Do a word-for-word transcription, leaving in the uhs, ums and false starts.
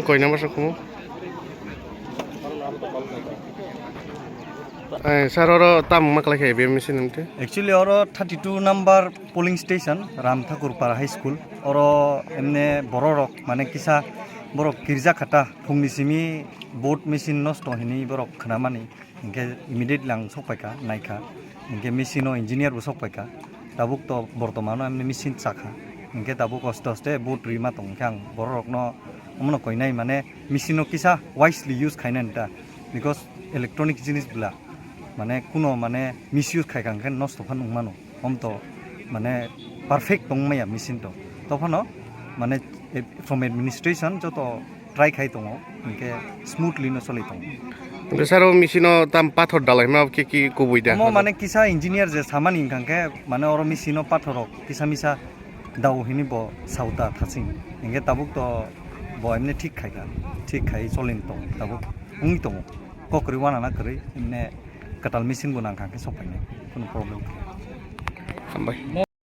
Koi number sa khumu? Eh, sir, oro tam ma kalai khe B M C nimte? Actually, oro thirty-two number polling station, Ram Thakur Para High School. Oro emne bororok, mane kisa borok kirja khata, phungni simi vote machine nosto hini borok khnamani. Hinkhe immediately ang sokpaikha, naikha. Hinkhe machine o engineer bo sokpaikha. Tabuk to bortomano emne machine chakha. Hinkhe tabuk oste oste vote rima tong. Hinkhe ang bororokno omono koinai, mane machine o kisa wisely use khainani ta. Because electronic jinis bwla, mane kuno mane misuse khaikha hinkhe nosto phan wngmano. Om to mane perfect tongmaya machine to. Tophano mane, eh, from administration joto try khai tongo, hinkhe smoothly no choli tongo. Hinkhe sir, o machine o tam pathor dalai ma ki ki kubui da? Omo mane kisa engineer je samani hinkha khe mane oro machine o pathor rok kisa misa dao hini bo sauta thaching. Hinkhe tabuk to bo emne thik khaikha, thik khai cholin tongo tabuk wngwi tongo. Kok kwrwi uanana kwrwi emne kwtal machine bo nangkha khe sokphainai, kunu problem. Hambai.